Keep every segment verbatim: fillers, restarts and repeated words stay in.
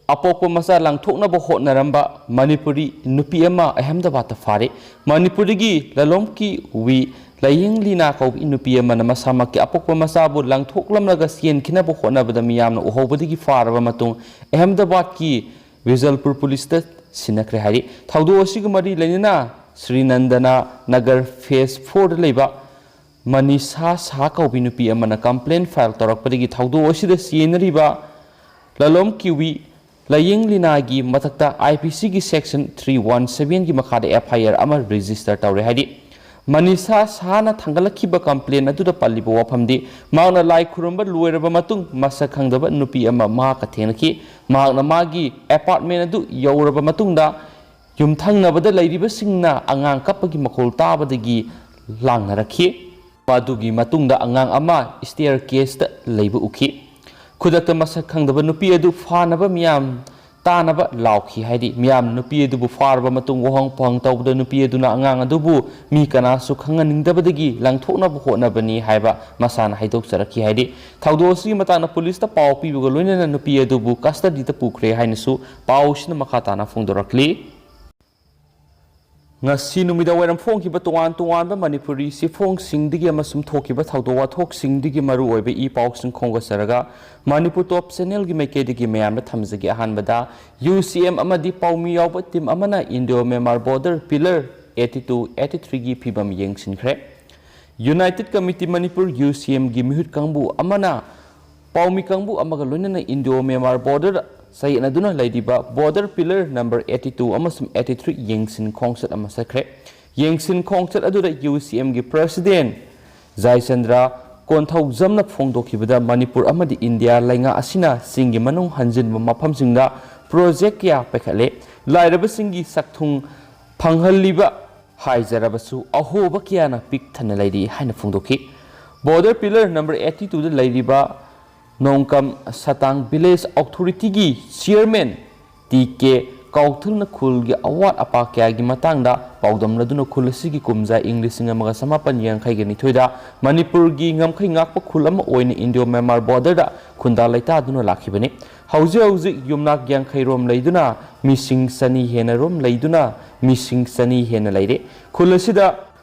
ꯑꯄꯣꯛꯄ ꯃꯆꯥ ꯂꯪꯊꯣꯛꯅꯕ ꯍꯣꯠꯅꯔꯝꯕ ꯃꯅꯤꯄꯨꯔꯤ ꯅꯨꯄꯤ ꯑꯃ ꯑꯍꯃꯗꯕꯥꯗꯇ ꯐꯥꯔꯦ꯫ ꯃꯅꯤꯄꯨꯔꯗꯒꯤ ꯂꯂꯣꯝꯀꯤ ꯋꯤ ꯂꯥꯌꯦꯡ ꯂꯤꯅꯥ ꯀꯧꯕꯤ ꯅꯨꯄꯤ ꯑꯃꯅ ꯃꯁꯥꯃꯛꯀꯤ ꯑꯄꯣꯛꯄ ꯃꯆꯥꯕꯨ ꯂꯪꯊꯣꯛꯂꯝꯂꯒ ꯆꯦꯟꯈꯤꯅꯕ ꯍꯣꯠꯅꯕꯗ ꯃꯤꯌꯥꯝꯅ ꯎꯍꯧꯕꯗꯒꯤ ꯐꯥꯔꯕ ꯃꯇꯨꯡ ꯑꯍꯃꯗꯕꯥꯗꯀꯤ ꯕꯤꯖꯜꯄꯨꯔ ꯄꯨꯂꯤꯁꯇ ꯁꯤꯟꯅꯈ꯭ꯔꯦ ꯍꯥꯏꯔꯤ꯫ ꯊꯧꯗꯣꯛ ꯑꯁꯤꯒ ꯃꯔꯤ ꯂꯩꯅꯅ ꯁ꯭ꯔꯤꯅꯟꯗꯅ ꯅꯒꯔ ꯐꯦꯖ ꯐꯣꯔꯗ ꯂꯩꯕ ꯃꯅꯤꯁꯥ ꯁꯥꯍ ꯀꯧꯕꯤ ꯅꯨꯄꯤ ꯑꯃꯅ ꯀꯝꯄ꯭ꯂꯦꯟ ꯐꯥꯏꯜ ꯇꯧꯔꯛꯄꯗꯒꯤ ꯊꯧꯗꯣꯛ ꯑꯁꯤꯗ ꯆꯦꯟꯅꯔꯤꯕ ꯂꯂꯣꯝꯀꯤ ꯋꯤ ꯂꯥꯌꯦꯡ ꯂꯤꯅꯥꯒꯤ ꯃꯊꯛꯇ ꯑꯥꯏ ꯄꯤ ꯁꯤꯒꯤ ꯁꯦꯛꯁꯟ ꯊ꯭ꯔꯤ ꯋꯥꯟ ꯁꯚꯦꯟꯒꯤ ꯃꯈꯥꯗ ꯑꯦꯐ ꯑꯥꯏ ꯑꯥꯔ ꯑꯃ ꯔꯦꯖꯤꯁꯇꯔ ꯇꯧꯔꯦ ꯍꯥꯏꯗꯤ꯫ ꯃꯅꯤꯁꯥ ꯁꯥꯍꯅ ꯊꯥꯡꯒꯠꯂꯛꯈꯤꯕ ꯀꯝꯄ꯭ꯂꯦꯟ ꯑꯗꯨꯗ ꯄꯜꯂꯤꯕ ꯋꯥꯐꯝꯗꯤ, ꯃꯍꯥꯛꯅ ꯂꯥꯏ ꯈꯨꯔꯨꯝꯕ ꯂꯣꯏꯔꯕ ꯃꯇꯨꯡ ꯃꯁꯛ ꯈꯪꯗꯕ ꯅꯨꯄꯤ ꯑꯃ ꯃꯍꯥꯛꯀ ꯊꯦꯡꯅꯈꯤ꯫ ꯃꯍꯥꯛꯅ ꯃꯥꯒꯤ ꯑꯦꯄꯥꯔꯠꯃꯦꯟ ꯑꯗꯨ ꯌꯧꯔꯕ ꯃꯇꯨꯡꯗ ꯌꯨꯝꯊꯪꯅꯕꯗ ꯂꯩꯔꯤꯕꯁꯤꯡꯅ ꯑꯉꯥꯡ ꯀꯞꯄꯒꯤ ꯃꯈꯣꯜ ꯇꯥꯕꯗꯒꯤ ꯂꯥꯡꯅꯔꯛꯈꯤ꯫ ꯃꯗꯨꯒꯤ ꯃꯇꯨꯡꯗ ꯑꯉꯥꯡ ꯑꯃ ꯁ꯭ꯇꯦꯌꯔ ꯀꯦꯁꯇ ꯂꯩꯕ ꯎꯈꯤ꯫ ꯈꯨꯗꯛꯇ ꯃꯁꯛ ꯈꯪꯗꯕ ꯅꯨꯄꯤ ꯑꯗꯨ ꯐꯥꯅꯕ ꯃꯤꯌꯥꯝ ꯇꯥꯅꯕ ꯂꯥꯎꯈꯤ ꯍꯥꯏꯗꯤ꯫ ꯃꯤꯌꯥꯝꯅ ꯅꯨꯄꯤ ꯑꯗꯨꯕꯨ ꯐꯥꯔꯕ ꯃꯇꯨꯡ ꯋꯥꯍꯪ ꯄꯥꯎꯍꯪ ꯇꯧꯕꯗ ꯅꯨꯄꯤ ꯑꯗꯨꯅ ꯑꯉꯥꯡ ꯑꯗꯨꯕꯨ ꯃꯤ ꯀꯅꯥꯁꯨ ꯈꯪꯍꯟꯅꯤꯡꯗꯕꯗꯒꯤ ꯂꯪꯊꯣꯛꯅꯕ ꯍꯣꯠꯅꯕꯅꯤ ꯍꯥꯏꯕ ꯃꯁꯥꯅ ꯍꯥꯏꯗꯣꯛꯆꯔꯛꯈꯤ ꯍꯥꯏꯗꯤ꯫ ꯊꯧꯗꯣꯛ ꯑꯁꯤꯒꯤ ꯃꯇꯥꯡꯗ ꯄꯨꯂꯤꯁꯇ ꯄꯥꯎ ꯄꯤꯕꯒ ꯂꯣꯏꯅꯅ ꯅꯨꯄꯤ ꯑꯗꯨꯕꯨ ꯀꯁꯇꯗꯤꯗ ꯄꯨꯈ꯭ꯔꯦ ꯍꯥꯏꯅꯁꯨ ꯄꯥꯎꯁꯤꯅ ꯃꯈꯥ ꯇꯥꯅ ꯐꯣꯡꯗꯣꯔꯛꯂꯤ꯫ ꯉꯁꯤ ꯅꯨꯃꯤꯗꯥꯡ ꯋꯥꯏꯔꯝ ꯐꯣꯡꯈꯤꯕ ꯇꯣꯉꯥꯟ ꯇꯣꯉꯥꯟꯕ ꯃꯅꯤꯄꯨꯔꯤ ꯆꯦꯐꯣꯡꯁꯤꯡꯗꯒꯤ ꯑꯃꯁꯨꯡ ꯊꯣꯛꯈꯤꯕ ꯊꯧꯗꯣꯛ ꯋꯥꯊꯣꯛꯁꯤꯡꯗꯒꯤ ꯃꯔꯨ ꯑꯣꯏꯕ ꯏ ꯄꯥꯎꯁꯤꯡ ꯈꯣꯝꯒꯠꯆꯔꯒ ꯃꯅꯤꯄꯨꯔ ꯇꯣꯞ ꯆꯦꯅꯦꯜꯒꯤ ꯃꯥꯏꯀꯩꯗꯒꯤ ꯃꯌꯥꯝꯗ ꯊꯝꯖꯒꯦ꯫ ꯑꯍꯥꯟꯕꯗ, ꯌꯨ ꯁꯤ ꯑꯦꯝ ꯑꯃꯗꯤ ꯄꯥꯎꯃꯤ ꯌꯥꯎꯕ ꯇꯤꯝ ꯑꯃꯅ Indo Myanmar border pillar eighty two, eighty ꯊ꯭ꯔꯤꯒꯤ ꯐꯤꯕꯝ ꯌꯦꯡꯁꯤꯟꯈ꯭ꯔꯦ꯫ United committee Manipur, U C ꯑꯦꯝꯒꯤ ꯃꯤꯍꯨꯠ ꯀꯥꯡꯕꯨ ꯑꯃꯅ ꯄꯥꯎꯃꯤ ꯀꯥꯡꯕꯨ ꯑꯃꯒ ꯂꯣꯏꯅꯅ ꯏꯟꯗꯤꯌꯣ ꯃ꯭ꯌꯥꯟꯃꯥꯔ ꯕꯣꯔꯗꯔ ꯆꯌꯦꯠꯅꯗꯨꯅ ꯂꯩꯔꯤꯕ border pillar number eighty two ꯑꯃꯁꯨꯡ ꯑꯩꯠꯇꯤ ꯊ꯭ꯔꯤ ꯌꯦꯡꯁꯤꯟ ꯈꯣꯡꯆꯠ ꯑꯃ ꯆꯠꯈ꯭ꯔꯦ꯫ ꯌꯦꯡꯁꯤꯟ ꯈꯣꯡꯆꯠ ꯑꯗꯨꯗ ꯌꯨ ꯁꯤ ꯑꯦꯝꯒꯤ ꯄ꯭ꯔꯁꯤꯗꯦꯟ ꯖꯥꯏꯆꯟꯗ꯭ꯔ ꯀꯣꯟꯊꯧꯖꯝꯅ ꯐꯣꯡꯗꯣꯛꯈꯤꯕꯗ, ꯃꯅꯤꯄꯨꯔ ꯑꯃꯗꯤ ꯏꯟꯗꯤꯌꯥ ꯂꯩꯉꯥꯛ ꯑꯁꯤꯅ ꯆꯤꯡꯒꯤ ꯃꯅꯨꯡ ꯍꯟꯖꯤꯟꯕ ꯃꯐꯝꯁꯤꯡꯗ ꯄ꯭ꯔꯣꯖꯦꯛ ꯀꯌꯥ ꯄꯥꯏꯈꯠꯂꯦ꯫ ꯂꯥꯏꯔꯕꯁꯤꯡꯒꯤ ꯁꯛꯊꯨꯡ ꯐꯪꯍꯜꯂꯤꯕ ꯍꯥꯏꯖꯔꯕꯁꯨ ꯑꯍꯣꯕ ꯀꯌꯥꯅ ꯄꯤꯛ ꯊꯟꯅ ꯂꯩꯔꯤ ꯍꯥꯏꯅ ꯐꯣꯡꯗꯣꯛꯈꯤ꯫ ꯕꯣꯔꯗꯔ ꯄꯤꯂꯔ ꯅꯝꯕꯔ ꯑꯩꯠꯇꯤ ꯇꯨꯗ ꯂꯩꯔꯤꯕ ꯅꯣꯡꯀꯝ ꯁꯇꯥꯡ ꯚꯤꯂꯦꯖ ꯑꯣꯊꯣꯔꯤꯇꯤꯒꯤ ꯆꯤꯌꯔꯃꯦꯟ ꯇꯤ ꯀꯦ ꯀꯥꯎꯊꯜꯅ ꯈꯨꯜꯒꯤ ꯑꯋꯥꯠ ꯑꯄꯥ ꯀꯌꯥꯒꯤ ꯃꯇꯥꯡꯗ ꯄꯥꯎꯗꯝꯅꯗꯨꯅ ꯈꯨꯜ ꯑꯁꯤꯒꯤ ꯀꯨꯝꯖꯥ ꯏꯪ ꯂꯤꯁꯤꯡ ꯑꯃꯒ ꯆꯃꯥꯄꯟ ꯌꯥꯡꯈꯩꯒ ꯅꯤꯊꯣꯏꯗ ꯃꯅꯤꯄꯨꯔꯒꯤ ꯉꯝꯈꯩ ꯉꯥꯛꯄ ꯈꯨꯜ ꯑꯃ ꯑꯣꯏꯅ ꯏꯟꯗꯤꯌꯣ ꯃ꯭ꯌꯥꯟꯃꯥꯔ ꯕꯣꯔꯗꯔꯗ ꯈꯨꯟꯗꯥ ꯂꯩꯇꯥꯗꯨꯅ ꯂꯥꯛꯈꯤꯕꯅꯤ꯫ ꯍꯧꯖꯤꯛ ꯍꯧꯖꯤꯛ ꯌꯨꯝꯅꯥꯛ ꯌꯥꯡꯈꯩ ꯔꯣꯝ ꯂꯩꯗꯨꯅ ꯃꯤꯁꯤꯡ ꯆꯅꯤ ꯍꯦꯟꯅ ꯔꯣꯝ ꯂꯩꯗꯨꯅ ꯃꯤꯁꯤꯡ ꯆꯅꯤ ꯍꯦꯟꯅ ꯂꯩꯔꯦ꯫ ꯈꯨꯜ ꯑꯁꯤꯗ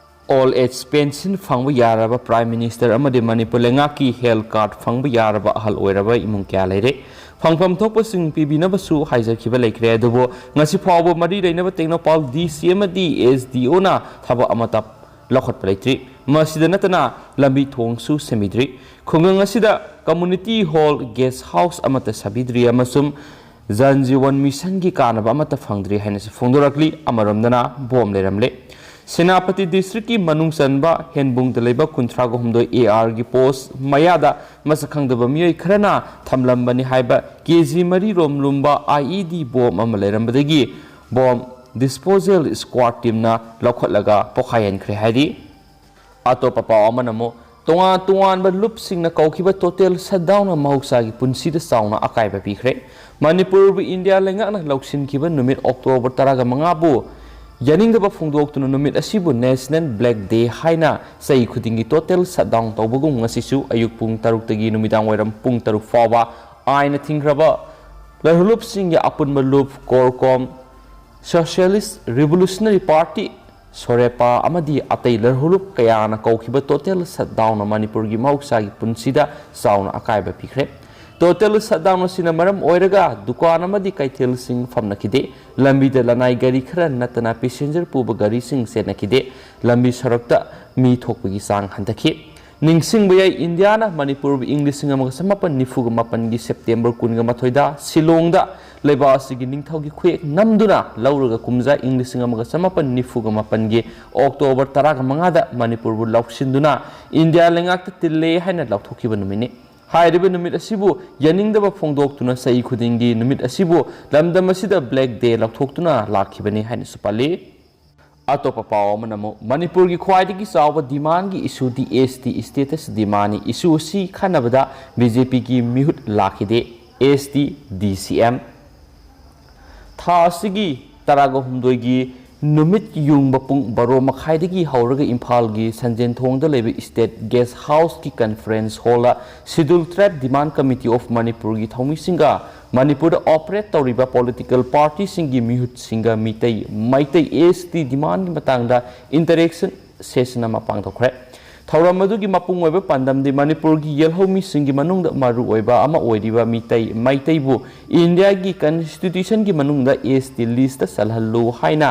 ꯑꯣꯜ ꯑꯦꯖ ꯄꯦꯟꯁꯤꯟ ꯐꯪꯕ ꯌꯥꯔꯕ ꯄ꯭ꯔꯥꯏꯝ ꯃꯤꯅꯤꯁꯇꯔ ꯑꯃꯗꯤ ꯃꯅꯤꯄꯨꯔ ꯂꯩꯉꯥꯛꯀꯤ ꯍꯦꯜꯊ ꯀꯥꯔꯗ ꯐꯪꯕ ꯌꯥꯔꯕ ꯑꯍꯜ ꯑꯣꯏꯔꯕ ꯏꯃꯨꯡ ꯀꯌꯥ ꯂꯩꯔꯦ꯫ ꯐꯪꯐꯝ ꯊꯣꯛꯄꯁꯤꯡ ꯄꯤꯕꯤꯅꯕꯁꯨ ꯍꯥꯏꯖꯈꯤꯕ ꯂꯩꯈ꯭ꯔꯦ꯫ ꯑꯗꯨꯕꯨ ꯉꯁꯤ ꯐꯥꯎꯕ ꯃꯔꯤ ꯂꯩꯅꯕ ꯇꯦꯡꯅꯧꯄꯜ ꯗꯤ ꯁꯤ ꯑꯃꯗꯤ ꯑꯦꯁ ꯗꯤ ꯑꯣꯅ ꯊꯕꯛ ꯑꯃꯠꯇ ꯂꯧꯈꯠꯄ ꯂꯩꯇ꯭ꯔꯤ꯫ ꯃꯁꯤꯗ ꯅꯠꯇꯅ ꯂꯝꯕꯤ ꯊꯣꯡꯁꯨ ꯁꯦꯝꯕꯤꯗ꯭ꯔꯤ꯫ ꯈꯨꯡꯒꯪ ꯑꯁꯤꯗ ꯀꯝꯃꯨꯅꯤꯇꯤ ꯍꯣꯜ, ꯒꯦꯁ ꯍꯥꯎꯁ ꯑꯃꯠꯇ ꯁꯥꯕꯤꯗ꯭ꯔꯤ ꯑꯃꯁꯨꯡ ꯖꯟ ꯖꯤꯋꯟ ꯃꯤꯁꯟꯒꯤ ꯀꯥꯟꯅꯕ ꯑꯃꯠꯇ ꯐꯪꯗ꯭ꯔꯤ ꯍꯥꯏꯅꯁꯨ ꯐꯣꯡꯗꯣꯔꯛꯂꯤ꯫ ꯑꯃꯔꯣꯝꯗꯅ ꯕꯣꯝ ꯂꯩꯔꯝꯂꯦ꯫ ꯁꯦꯅꯥꯄꯇꯤ ꯗꯤꯁꯇ꯭ꯔꯤꯛꯀꯤ ꯃꯅꯨꯡ ꯆꯟꯕ ꯍꯦꯟꯕꯨꯡꯗ ꯂꯩꯕ ꯀꯨꯟꯊ꯭ꯔꯥꯒ ꯍꯨꯝꯗꯣꯏ ꯑꯦ ꯑꯥꯔꯒꯤ ꯄꯣꯁ ꯃꯌꯥꯗ ꯃꯁꯛ ꯈꯪꯗꯕ ꯃꯤꯑꯣꯏ ꯈꯔꯅ ꯊꯝꯂꯝꯕꯅꯤ ꯍꯥꯏꯕ ꯀꯦ ꯖꯤ ꯃꯔꯤ ꯔꯣꯝ ꯂꯨꯝꯕ ꯑꯥꯏ ꯏ ꯗꯤ ꯕꯣꯝ ꯑꯃ ꯂꯩꯔꯝꯕꯗꯒꯤ ꯕꯣꯝ ꯗꯤꯁꯄꯣꯖꯦꯜ ꯁ꯭ꯀ꯭ꯋꯥꯗ ꯇꯤꯝꯅ ꯂꯧꯈꯠꯂꯒ ꯄꯣꯈꯥꯏꯍꯟꯈ꯭ꯔꯦ ꯍꯥꯏꯔꯤ꯫ ꯑꯇꯣꯞꯄ ꯄꯥꯎ ꯑꯃꯅ ꯑꯃꯨꯛ ꯇꯣꯉꯥꯟ ꯇꯣꯉꯥꯟꯕ ꯂꯨꯞꯁꯤꯡꯅ ꯀꯧꯈꯤꯕ ꯇꯣꯇꯦꯜ ꯁꯠꯗꯥꯎꯟꯅ ꯃꯍꯧꯁꯥꯒꯤ ꯄꯨꯟꯁꯤꯗ ꯆꯥꯎꯅ ꯑꯀꯥꯏꯕ ꯄꯤꯈ꯭ꯔꯦ꯫ ꯃꯅꯤꯄꯨꯔꯕꯨ ꯏꯟꯗꯤꯌꯥ ꯂꯩꯉꯥꯛꯅ ꯂꯧꯁꯤꯟꯈꯤꯕ ꯅꯨꯃꯤꯠ ꯑꯣꯛꯇꯣꯕꯔ ꯇꯔꯥꯒ ꯃꯉꯥꯕꯨ ꯌꯥꯅꯤꯡꯗꯕ ꯐꯣꯡꯗꯣꯛꯇꯨꯅ ꯅꯨꯃꯤꯠ ꯑꯁꯤꯕꯨ ꯅꯦꯁꯅꯦꯜ ꯕ꯭ꯂꯦꯛ ꯗꯦ ꯍꯥꯏꯅ ꯆꯍꯤ ꯈꯨꯗꯤꯡꯒꯤ ꯇꯣꯇꯦꯜ ꯁꯠꯗꯥꯎꯟ ꯇꯧꯕꯒꯨꯝ ꯉꯁꯤꯁꯨ ꯑꯌꯨꯛ ꯄꯨꯡ ꯇꯔꯨꯛꯇꯒꯤ ꯅꯨꯃꯤꯗꯥꯡ ꯋꯥꯏꯔꯝ ꯄꯨꯡ ꯇꯔꯨꯛ ꯐꯥꯎꯕ ꯑꯥꯏꯟꯅ ꯊꯤꯡꯈ꯭ꯔꯕ ꯂꯩꯍꯧꯂꯨꯞꯁꯤꯡꯒꯤ ꯑꯄꯨꯟꯕ ꯂꯨꯞ ꯀꯣꯔꯀꯣꯝ, ꯁꯣꯁꯤꯌꯦꯂꯤꯁ ꯔꯤꯚꯣꯂꯨꯁꯅꯔꯤ ꯄꯥꯔꯇꯤ, ꯁꯣꯔꯦꯄꯥ ꯑꯃꯗꯤ ꯑꯇꯩ ꯂꯩꯍꯧꯂꯨꯞ ꯀꯌꯥꯅ ꯀꯧꯈꯤꯕ ꯇꯣꯇꯦꯜ ꯁꯠꯗꯥꯎꯟꯅ ꯃꯅꯤꯄꯨꯔꯒꯤ ꯃꯍꯧꯁꯥꯒꯤ ꯄꯨꯟꯁꯤꯗ ꯆꯥꯎꯅ ꯑꯀꯥꯏꯕ ꯄꯤꯈ꯭ꯔꯦ꯫ ꯇꯣꯇꯦꯜ ꯁꯠꯗꯥꯎꯟ ꯑꯁꯤꯅ ꯃꯔꯝ ꯑꯣꯏꯔꯒ ꯗꯨꯀꯥꯟ ꯑꯃꯗꯤ ꯀꯩꯊꯦꯜꯁꯤꯡ ꯐꯝꯅꯈꯤꯗꯦ꯫ ꯂꯝꯕꯤꯗ ꯂꯅꯥꯏ ꯒꯥꯔꯤ ꯈꯔ ꯅꯠꯇꯅ ꯄꯦꯁꯦꯟꯖꯔ ꯄꯨꯕ ꯒꯥꯔꯤꯁꯤꯡ ꯆꯦꯟꯅꯈꯤꯗꯦ꯫ ꯂꯝꯕꯤ ꯁꯣꯔꯣꯛꯇ ꯃꯤ ꯊꯣꯛꯄꯒꯤ ꯆꯥꯡ ꯍꯟꯊꯈꯤ꯫ ꯅꯤꯡꯁꯤꯡꯕ ꯌꯥꯏ, ꯏꯟꯗꯤꯌꯥꯅ ꯃꯅꯤꯄꯨꯔꯕꯨ ꯏꯪ ꯂꯤꯁꯤꯡ ꯑꯃꯒ ꯆꯃꯥꯄꯟ ꯅꯤꯐꯨꯒ ꯃꯥꯄꯟꯒꯤ ꯁꯦꯞꯇꯦꯝꯕꯔ ꯀꯨꯟꯒ ꯃꯥꯊꯣꯏꯗ ꯁꯤꯂꯣꯡꯗ ꯂꯩꯕꯥꯛ ꯑꯁꯤꯒꯤ ꯅꯤꯡꯊꯧꯒꯤ ꯈꯨꯌꯦꯛ ꯅꯝꯗꯨꯅ ꯂꯧꯔꯒ ꯀꯨꯝꯖꯥ ꯏꯪ ꯂꯤꯁꯤꯡ ꯑꯃꯒ ꯆꯃꯥꯄꯟ ꯅꯤꯐꯨꯒ ꯃꯥꯄꯟꯒꯤ ꯑꯣꯛꯇꯣꯕꯔ ꯇꯔꯥꯒ ꯃꯉꯥꯗ ꯃꯅꯤꯄꯨꯔꯕꯨ ꯂꯧꯁꯤꯟꯗꯨꯅ ꯏꯟꯗꯤꯌꯥ ꯂꯩꯉꯥꯛꯇ ꯇꯤꯜꯂꯦ ꯍꯥꯏꯅ ꯂꯥꯎꯊꯣꯛꯈꯤꯕ ꯅꯨꯃꯤꯠꯅꯤ꯫ ꯍꯥꯏꯔꯤꯕ ꯅꯨꯃꯤꯠ ꯑꯁꯤꯕꯨ ꯌꯥꯅꯤꯡꯗꯕ ꯐꯣꯡꯗꯣꯛꯇꯨꯅ ꯆꯍꯤ ꯈꯨꯗꯤꯡꯒꯤ ꯅꯨꯃꯤꯠ ꯑꯁꯤꯕꯨ ꯂꯝꯗꯝ ꯑꯁꯤꯗ ꯕ꯭ꯂꯦꯛ ꯗꯦ ꯂꯥꯎꯊꯣꯛꯇꯨꯅ ꯂꯥꯛꯈꯤꯕꯅꯤ ꯍꯥꯏꯅꯁꯨ ꯄꯜꯂꯤ꯫ ꯑꯇꯣꯞꯄ ꯄꯥꯎ ꯑꯃꯅ ꯑꯃꯨꯛ ꯃꯅꯤꯄꯨꯔꯒꯤ ꯈ꯭ꯋꯥꯏꯗꯒꯤ ꯆꯥꯎꯕ ꯗꯤꯃꯥꯟꯒꯤ ꯏꯁꯨꯗꯤ ꯑꯦꯁ ꯇꯤ ꯁ꯭ꯇꯦꯇꯁ ꯗꯤꯃꯥꯟꯅꯤ꯫ ꯏꯁꯨ ꯑꯁꯤ ꯈꯟꯅꯕꯗ ꯕꯤ ꯖꯦ ꯄꯤꯒꯤ ꯃꯤꯍꯨꯠ ꯂꯥꯛꯈꯤꯗꯦ꯫ ꯑꯦꯁ ꯇꯤ ꯗꯤ ꯁꯤ ꯑꯦꯝ ꯊꯥ ꯑꯁꯤꯒꯤ ꯇꯔꯥꯒ ꯍꯨꯝꯗꯣꯏꯒꯤ ꯅꯨꯃꯤꯠ ꯌꯨꯡꯕ ꯄꯨꯡ ꯕꯥꯔꯣ ꯃꯈꯥꯏꯗꯒꯤ ꯍꯧꯔꯒ ꯏꯝꯐꯥꯜꯒꯤ ꯁꯟꯖꯦꯟꯊꯣꯡꯗ ꯂꯩꯕ ꯁ꯭ꯇꯦꯠ ꯒꯦꯁ ꯍꯥꯎꯁꯀꯤ ꯀꯟꯐꯔꯦꯟꯁ ꯍꯣꯜꯗ ꯁꯤꯗꯨꯜ ꯇ꯭ꯔꯥꯏꯕ ꯗꯤꯃꯥꯟ ꯀꯃꯤꯇꯤ ꯑꯣꯐ ꯃꯅꯤꯄꯨꯔꯒꯤ ꯊꯧꯃꯤꯁꯤꯡꯒ ꯃꯅꯤꯄꯨꯔꯗ ꯑꯣꯄꯔꯦꯠ ꯇꯧꯔꯤꯕ ꯄꯣꯂꯤꯇꯤꯀꯦꯜ ꯄꯥꯔꯇꯤꯁꯤꯡꯒꯤ ꯃꯤꯍꯨꯠꯁꯤꯡꯒ ꯃꯤꯇꯩ ꯃꯩꯇꯩ ꯑꯦꯁ ꯇꯤ ꯗꯤꯃꯥꯟꯒꯤ ꯃꯇꯥꯡꯗ ꯏꯟꯇꯔꯦꯛꯁꯟ ꯁꯦꯁꯟ ꯑꯃ ꯄꯥꯡꯊꯣꯛꯈ꯭ꯔꯦ꯫ ꯊꯧꯔꯝ ꯑꯗꯨꯒꯤ ꯃꯄꯨꯡ ꯑꯣꯏꯕ ꯄꯥꯟꯗꯝꯗꯤ ꯃꯅꯤꯄꯨꯔꯒꯤ ꯌꯦꯜꯍꯧꯃꯤꯁꯤꯡꯒꯤ ꯃꯅꯨꯡꯗ ꯃꯔꯨ ꯑꯣꯏꯕ ꯑꯃ ꯑꯣꯏꯔꯤꯕ ꯃꯤꯇꯩ ꯃꯩꯇꯩꯕꯨ ꯏꯟꯗꯤꯌꯥꯒꯤ ꯀꯟꯁꯇꯤꯇ꯭ꯌꯨꯁꯟꯒꯤ ꯃꯅꯨꯡꯗ ꯑꯦꯁ ꯇꯤ ꯂꯤꯁꯇ ꯆꯜꯍꯜꯂꯨ ꯍꯥꯏꯅ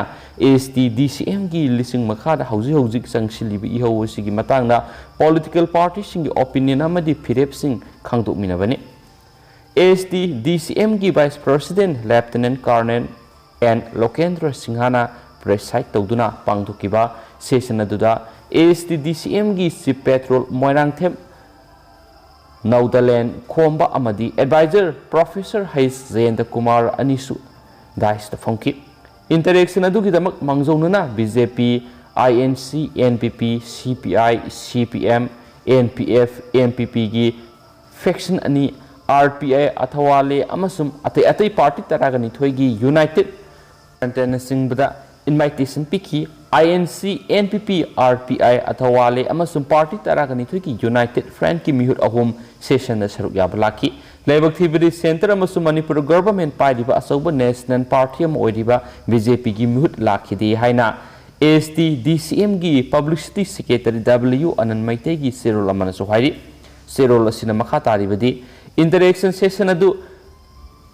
ꯑꯦꯁ ꯇꯤ ꯗꯤ ꯁꯤ ꯑꯦꯝꯒꯤ ꯂꯤꯁꯤꯡ ꯃꯈꯥꯗ ꯍꯧꯖꯤꯛ ꯍꯧꯖꯤꯛ ꯆꯪꯁꯤꯜꯂꯤꯕ ꯏꯍꯧ ꯑꯁꯤꯒꯤ ꯃꯇꯥꯡꯗ ꯄꯣꯂꯤꯇꯤꯀꯦꯜ ꯄꯥꯔꯇꯤꯁꯤꯡꯒꯤ ꯑꯣꯄꯤꯅꯤꯌꯟ ꯑꯃꯗꯤ ꯐꯤꯔꯦꯞꯁꯤꯡ ꯈꯪꯗꯣꯛꯃꯤꯟꯅꯕꯅꯤ꯫ ꯑꯦꯁ ꯇꯤ ꯗꯤ ꯁꯤ ꯑꯦꯝꯒꯤ ꯚꯥꯏꯁ ꯄ꯭ꯔꯁꯤꯗꯦꯟ ꯂꯦꯐꯇꯤꯅꯦꯟ ꯀꯔꯅꯦꯜ ꯑꯦꯟ ꯂꯣꯀꯦꯟꯗ꯭ꯔ ꯁꯤꯡꯍꯅ ꯄ꯭ꯔꯦꯁꯥꯏꯗ ꯇꯧꯗꯨꯅ ꯄꯥꯡꯊꯣꯛꯈꯤꯕ ꯁꯦꯁꯟ ꯑꯗꯨꯗ ꯑꯦꯁ ꯇꯤ ꯗꯤ ꯁꯤ ꯑꯦꯝꯒꯤ ꯆꯤꯐ ꯄꯦꯇ꯭ꯔꯣꯜ ꯃꯣꯏꯔꯥꯡꯊꯦꯝ ꯅꯧꯗꯂꯦꯟ ꯈꯣꯝꯕ ꯑꯃꯗꯤ ꯑꯦꯗꯚꯥꯏꯖꯔ ꯄ꯭ꯔꯣꯐꯦꯁꯔ ꯍꯩꯁ ꯖꯌꯦꯟꯇ ꯀꯨꯃꯥꯔ ꯑꯅꯤꯁꯨ ꯗꯥꯏꯁꯇ ꯐꯝꯈꯤ꯫ ꯏꯟꯇꯔꯦꯛꯁꯟ ꯑꯗꯨꯒꯤꯗꯃꯛ ꯃꯥꯡꯖꯧꯅꯅ ꯕꯤ ꯖꯦ ꯄꯤ, ꯑꯥꯏ ꯑꯦꯟ ꯁꯤ, ꯑꯦꯟ ꯄꯤ ꯄꯤ, ꯁꯤ ꯄꯤ ꯑꯥꯏ, ꯁꯤ P M, N P F, N P ꯄꯤꯒꯤ ꯐꯦꯛꯁꯟ ꯑꯅꯤ, ꯑꯥꯔ ꯄꯤ ꯑꯥꯏ ꯑꯊꯋꯥꯂꯦ ꯑꯃꯁꯨꯡ ꯑꯇꯩ ꯑꯇꯩ ꯄꯥꯔꯇꯤ ꯇꯔꯥꯒ ꯅꯤꯊꯣꯏꯒꯤ ꯌꯨꯅꯥꯏꯇꯦꯗ ꯐ꯭ꯔꯟꯠꯅꯆꯤꯡꯕꯗ ꯏꯟꯚꯥꯏꯇꯦꯁꯟ ꯄꯤꯈꯤ꯫ I N C, N P P, R P I ꯑꯊꯋꯥꯂꯦ ꯑꯃꯁꯨꯡ ꯄꯥꯔꯇꯤ ꯇꯔꯥꯒ ꯅꯤꯊꯣꯏꯒꯤ ꯌꯨꯅꯥꯏꯇꯦꯗ ꯐ꯭ꯔꯟꯠꯀꯤ ꯃꯤꯍꯨꯠ ꯑꯍꯨꯝ ꯁꯦꯁꯟꯗ ꯁꯔꯨꯛ ꯌꯥꯕ ꯂꯥꯛꯈꯤ꯫ ꯂꯥꯏꯕꯛ ꯊꯤꯕꯗꯤ ꯁꯦꯟꯇꯔ ꯑꯃꯁꯨꯡ ꯃꯅꯤꯄꯨꯔ ꯒꯚꯔꯟꯃꯦꯟꯠ ꯄꯥꯏꯔꯤꯕ ꯑꯆꯧꯕ ꯅꯦꯁꯅꯦꯜ ꯄꯥꯔꯇꯤ ꯑꯃ ꯑꯣꯏꯔꯤꯕ ꯕꯤ ꯖꯦ ꯄꯤꯒꯤ ꯃꯤꯍꯨꯠ ꯂꯥꯛꯈꯤꯗꯦ ꯍꯥꯏꯅ ꯑꯦꯁ ꯇꯤ ꯗꯤ ꯁꯤ ꯑꯦꯝꯒꯤ ꯄꯕ꯭ꯂꯤꯁꯤꯇꯤ ꯁꯦꯀ꯭ꯔꯦꯇꯔꯤ ꯗꯕ꯭ꯂꯤꯌꯨ ꯑꯅꯟ ꯃꯩꯇꯩꯒꯤ ꯆꯦꯔꯣꯜ ꯑꯃꯅꯁꯨ ꯍꯥꯏꯔꯤ꯫ ꯆꯦꯔꯣꯜ ꯑꯁꯤꯅ ꯃꯈꯥ ꯇꯥꯔꯤꯕꯗꯤ, ꯏꯟꯇꯔꯦꯛꯁꯟ ꯁꯦꯁꯟ ꯑꯗꯨ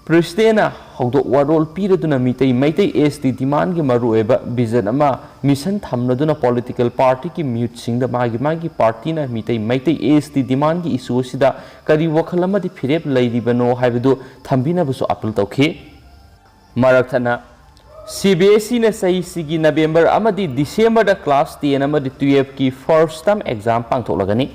ꯄ꯭ꯔꯁꯤꯗꯦꯟꯅ ꯍꯧꯗꯣꯛ ꯋꯥꯔꯣꯜ ꯄꯤꯔꯗꯨꯅ ꯃꯤꯇꯩ ꯃꯩꯇꯩ ꯑꯦꯁ ꯇꯤ ꯗꯤꯃꯥꯟꯒꯤ ꯃꯔꯨꯑꯣꯏꯕ ꯚꯤꯖꯟ ꯑꯃ ꯃꯤꯁꯟ ꯊꯝꯂꯗꯨꯅ ꯄꯣꯂꯤꯇꯤꯀꯦꯜ ꯄꯥꯔꯇꯤꯒꯤ ꯃꯤꯍꯨꯠꯁꯤꯡꯗ ꯃꯥꯒꯤ ꯃꯥꯒꯤ ꯄꯥꯔꯇꯤꯅ ꯃꯤꯇꯩ ꯃꯩꯇꯩ ꯑꯦꯁ ꯇꯤ ꯗꯤꯃꯥꯟꯒꯤ ꯏꯁꯨ ꯑꯁꯤꯗ ꯀꯔꯤ ꯋꯥꯈꯜ ꯑꯃꯗꯤ ꯐꯤꯔꯦꯞ ꯂꯩꯔꯤꯕꯅꯣ ꯍꯥꯏꯕꯗꯨ ꯊꯝꯕꯤꯅꯕꯁꯨ ꯑꯄꯤꯜ ꯇꯧꯈꯤ꯫ ꯃꯔꯛ ꯊꯠꯅ, ꯁꯤ ꯕꯤ ꯑꯦꯁ ꯏꯅ ꯆꯍꯤꯁꯤꯒꯤ ꯅꯕꯦꯝꯕꯔ ꯑꯃꯗꯤ ꯗꯤꯁꯦꯝꯕꯔꯗ ꯀ꯭ꯂꯥꯁ ꯇꯦꯟ ꯑꯃꯗꯤ ꯇꯨꯌꯦꯜꯐꯀꯤ ꯐꯥꯔꯁ ꯇꯔꯝ ꯑꯦꯛꯖꯥꯝ ꯄꯥꯡꯊꯣꯛꯂꯒꯅꯤ꯫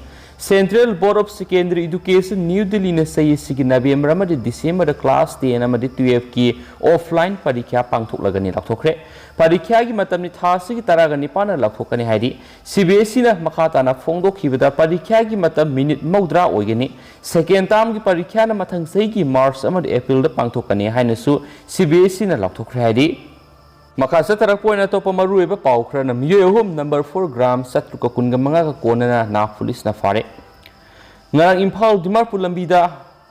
Central board of secondary education, new ꯗꯤꯜꯂꯤꯅ ꯆꯍꯤꯁꯤꯒꯤ ꯅꯕꯦꯝꯕꯔ ꯑꯃꯗꯤ ꯗꯤꯁꯦꯝꯕꯔꯗ ꯀ꯭ꯂꯥꯁ ꯇꯦꯟ ꯑꯃꯗꯤ ꯇꯨꯌꯦꯜꯐꯀꯤ ꯑꯣꯐꯂꯥꯏꯟ ꯄꯔꯤꯈ꯭ꯌꯥ ꯄꯥꯡꯊꯣꯛꯂꯒꯅꯤ ꯂꯥꯎꯊꯣꯛꯈ꯭ꯔꯦ꯫ ꯄꯔꯤꯈ꯭ꯌꯥꯒꯤ ꯃꯇꯝꯗꯤ ꯊꯥ ꯑꯁꯤꯒꯤ ꯇꯔꯥꯒ ꯅꯤꯄꯥꯟꯗ ꯂꯥꯎꯊꯣꯛꯀꯅꯤ ꯍꯥꯏꯔꯤ꯫ ꯁꯤ ꯕꯤ ꯑꯦꯁ ꯏꯅ ꯃꯈꯥ ꯇꯥꯅ ꯐꯣꯡꯗꯣꯛꯈꯤꯕꯗ, ꯄꯔꯤꯈ꯭ꯌꯥꯒꯤ ꯃꯇꯝ ꯃꯤꯅꯤꯠ ꯃꯧꯗ꯭ꯔꯥ ꯑꯣꯏꯒꯅꯤ꯫ ꯁꯦꯀꯦꯟ ꯇꯔꯝꯒꯤ ꯄꯔꯤꯈ꯭ꯌꯥꯅ ꯃꯊꯪ ꯆꯍꯤꯒꯤ ꯃꯥꯔꯆ ꯑꯃꯗꯤ ꯑꯦꯄ꯭ꯔꯤꯜꯗ ꯄꯥꯡꯊꯣꯛꯀꯅꯤ ꯍꯥꯏꯅꯁꯨ ꯁꯤ ꯕꯤ ꯑꯦꯁ ꯏꯅ ꯂꯥꯎꯊꯣꯛꯈ꯭ꯔꯦ ꯍꯥꯏꯔꯤ꯫ ꯃꯈꯥ ꯆꯠꯊꯔꯛꯄ ꯑꯣꯏꯅ ꯑꯇꯣꯞꯄ ꯃꯔꯨꯑꯣꯏꯕ ꯄꯥꯎ ꯈꯔꯅ, ꯃꯤꯑꯣꯏ ꯑꯍꯨꯝ ꯅꯝꯕꯔ ꯐꯣꯔ ꯒ꯭ꯔꯥꯝ ꯆꯥꯇ꯭ꯔꯨꯛꯀ ꯀꯨꯟꯒ ꯃꯉꯥꯒ ꯀꯣꯟꯅꯅ ꯅꯥ ꯄꯨꯂꯤꯁꯅ ꯐꯥꯔꯦ꯫ ꯉꯔꯥꯡ ꯏꯝꯐꯥꯜ ꯗꯤꯃꯥꯄꯨꯔ ꯂꯝꯕꯤꯗ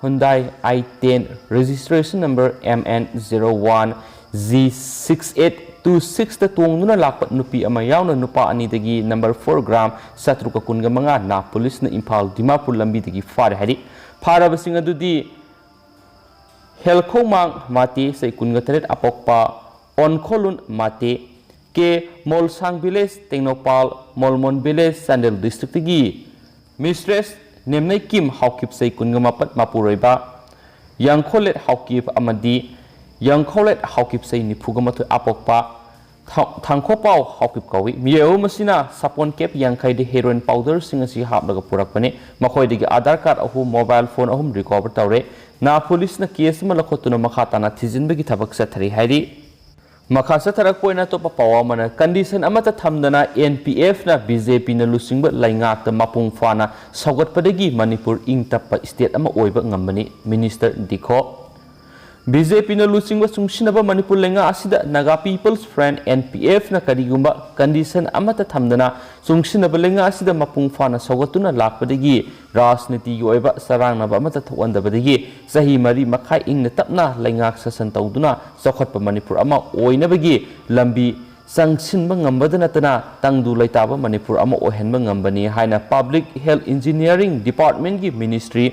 Hyundai i ten registration number M N zero one G six eight two six ꯇ ꯇꯣꯡꯗꯨꯅ ꯂꯥꯛꯄ ꯅꯨꯄꯤ ꯑꯃ ꯌꯥꯎꯅ ꯅꯨꯄꯥ ꯑꯅꯤꯗꯒꯤ number four gram ꯆꯥꯇ꯭ꯔꯨꯛꯀ ꯀꯨꯟꯒ ꯃꯉꯥ ꯅꯥ ꯄꯨꯂꯤꯁꯅ ꯏꯝꯐꯥꯜ ꯗꯤꯃꯥꯄꯨꯔ ꯂꯝꯕꯤꯗꯒꯤ ꯐꯥꯔꯦ ꯍꯥꯏꯔꯤ꯫ ꯐꯥꯔꯕꯁꯤꯡ ꯑꯗꯨꯗꯤ ꯍꯦꯜꯈꯧꯃꯥꯡ ꯃꯥꯇꯦ, ꯆꯍꯤ ꯀꯨꯟꯒ ꯇꯔꯦꯠ, ꯑꯄꯣꯛꯄ ꯑꯣꯟꯈꯣꯂꯨꯟ ꯃꯥꯇꯦ, K Molsang village, Tengnoupal Molmon village, Chandel district ꯇꯒꯤ ꯃꯤꯁꯇ꯭ꯔꯦꯁ ꯅꯦꯝꯅꯩꯀꯤꯝ ꯍꯥꯎꯀꯤꯞ, ꯆꯍꯤ ꯀꯨꯟꯒ ꯃꯥꯄꯟ, ꯃꯄꯨꯔꯣꯏꯕ ꯌꯥꯡꯈꯣꯂꯦꯠ ꯍꯥꯎꯀꯤꯞ ꯑꯃꯗꯤ ꯌꯥꯡꯈꯣꯂꯦꯠ ꯍꯥꯎꯀꯤꯞ, ꯆꯍꯤ ꯅꯤꯐꯨꯒ ꯃꯥꯊꯣꯏ, ꯑꯄꯣꯛꯄ ꯊꯥ-, ꯊꯥꯡꯈꯣꯄꯥꯎ ꯍꯥꯎꯀꯤꯞ ꯀꯧꯏ꯫ ꯃꯤꯑꯣꯏ ꯑꯍꯨꯝ ꯑꯁꯤꯅ ꯁꯥꯄꯣꯟ ꯀꯦꯞ ꯌꯥꯡꯈꯩꯗ heroin powder ꯁꯤꯡ ꯑꯁꯤ ꯍꯥꯞꯂꯒ ꯄꯨꯔꯛꯄꯅꯤ꯫ ꯃꯈꯣꯏꯗꯒꯤ ꯑꯥꯙꯥꯔ ꯀꯥꯔꯗ ꯑꯍꯨꯝ, ꯃꯣꯕꯥꯏꯜ ꯐꯣꯟ ꯑꯍꯨꯝ recover ꯇꯧꯔꯦ꯫ ꯅꯥ ꯄꯨꯂꯤꯁꯅ ꯀꯦꯁ ꯑꯃ ꯂꯧꯈꯠꯇꯨꯅ ꯃꯈꯥ ꯇꯥꯅ ꯊꯤꯖꯤꯟꯕꯒꯤ ꯊꯕꯛ ꯆꯠꯊꯔꯤ ꯍꯥꯏꯔꯤ꯫ ꯃꯈꯥ ꯆꯠꯊꯔꯛꯄ ꯑꯣꯏꯅ ꯑꯇꯣꯞꯄ ꯄꯥꯎ ꯑꯃꯅ, ꯀꯟꯗꯤꯁꯟ ꯑꯃꯠꯇ ꯊꯝꯗꯅ ꯑꯦꯟ ꯄꯤ ꯑꯦꯐꯅ ꯕꯤ ꯖꯦ ꯄꯤꯅ ꯂꯨꯆꯤꯡꯕ ꯂꯩꯉꯥꯛꯇ ꯃꯄꯨꯡ ꯐꯥꯅ ꯁꯧꯒꯠꯄꯗꯒꯤ ꯃꯅꯤꯄꯨꯔ ꯏꯪ ꯇꯞꯄ ꯁ꯭ꯇꯦꯠ ꯑꯃ ꯑꯣꯏꯕ ꯉꯝꯕꯅꯤ, ꯃꯤꯅꯤꯁꯇꯔ ꯗꯤꯈꯣ꯫ ꯕꯤ ꯖꯦ ꯄꯤꯅ ꯂꯨꯆꯤꯡꯕ ꯆꯨꯡꯁꯤꯟꯅꯕ ꯃꯅꯤꯄꯨꯔ ꯂꯩꯉꯥꯛ ꯑꯁꯤꯗ Naga People's Front, N P F, ꯅ ꯀꯔꯤꯒꯨꯝꯕ ꯀꯟꯗꯤꯁꯟ ꯑꯃꯠꯇ ꯊꯝꯗꯅ ꯆꯨꯡꯁꯤꯟꯅꯕ ꯂꯩꯉꯥꯛ ꯑꯁꯤꯗ ꯃꯄꯨꯡ ꯐꯥꯅ ꯁꯧꯒꯠꯇꯨꯅ ꯂꯥꯛꯄꯗꯒꯤ ꯔꯥꯖꯅꯤꯇꯤꯒꯤ ꯑꯣꯏꯕ ꯆꯔꯥꯡꯅꯕ ꯑꯃꯠꯇ ꯊꯣꯛꯍꯟꯗꯕꯗꯒꯤ ꯆꯍꯤ ꯃꯔꯤ ꯃꯈꯥꯏ ꯏꯪꯅ ꯇꯞꯅ ꯂꯩꯉꯥꯛ ꯁꯥꯁꯟ ꯇꯧꯗꯨꯅ ꯆꯥꯎꯈꯠꯄ ꯃꯅꯤꯄꯨꯔ ꯑꯃ ꯑꯣꯏꯅꯕꯒꯤ ꯂꯝꯕꯤ ꯆꯪꯁꯤꯟꯕ ꯉꯝꯕꯗ ꯅꯠꯇꯅ ꯇꯪꯗꯨ ꯂꯩꯇꯥꯕ ꯃꯅꯤꯄꯨꯔ ꯑꯃ ꯑꯣꯏꯍꯟꯕ ꯉꯝꯕꯅꯤ ꯍꯥꯏꯅ Public Health Engineering Department ꯀꯤ ꯃꯤꯅꯤꯁꯇ꯭ꯔꯤ